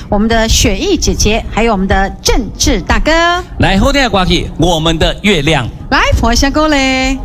我們的雪藝姐姐，還有我們的鄭智大哥。來，好聽的歌曲《我們的月亮》。來，播聲鼓勵。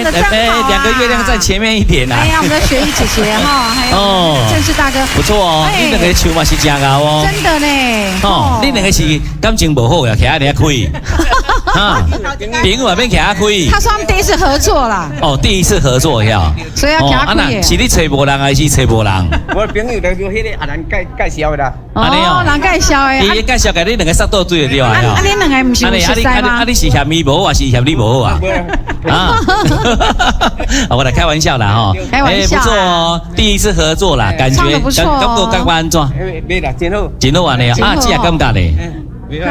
唱得真好啊。兩個月亮在前面一點啊。哎呀，我們的雪姨姐姐哈，還有政治大哥，不錯哦，你兩個唱嘛是真𠢕哦。真的呢。哦，你兩個是感情無好呀，徛遐爾開。啊，朋友嘛免徛遐開。他說他們第一次合作啦。哦，第一次合作呀。所以要徛開耶。是你揣無人還是揣無人？我朋友就彼個阿蘭介介紹的啦。哦，人介紹的。伊介紹給你兩個殺倒水就對啊。啊，你兩個毋是有熟似嗎？啊，你是嫌伊無好，還是嫌你無好啊？啊，我來開玩笑啦，吼。開玩笑。不錯哦，第一次合作啦，感覺感覺按怎？袂啦，真好。真好按呢啊，這也感覺咧，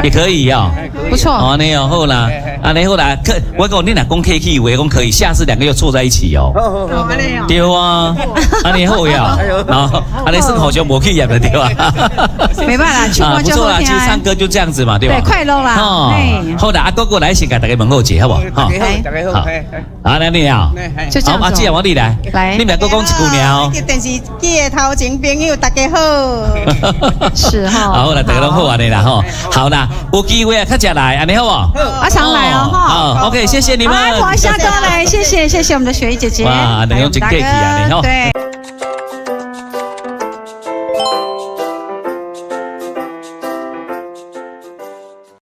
也可以哦，不錯。哦，按呢哦，好啦，按呢好啦，可我講你若講客氣話，講可以，下次兩個又湊在一起哦。好好好，對啊，按呢好呀，哦，按呢算好像無去業的對吧？沒辦法，唱歌不錯啦，其實唱歌就這樣子嘛，對吧？對，快樂啦。哦，好啦，阿哥哥來先共大家問好一下，好無？好，大家好，好，那你啊，就這樣。好，阿姐，我你來，來，你們兩個講一句爾哦。電視機的頭前朋友，大家好。是哈。好啦，大家攏好按呢啦，吼。好啦，有機會啊，較常來，按呢好無？啊，常來哦，哈。好，OK，謝謝你們。來，我下歌來，謝謝謝謝我們的雪姨姐姐。哇，兩個真客氣啊，你好。對。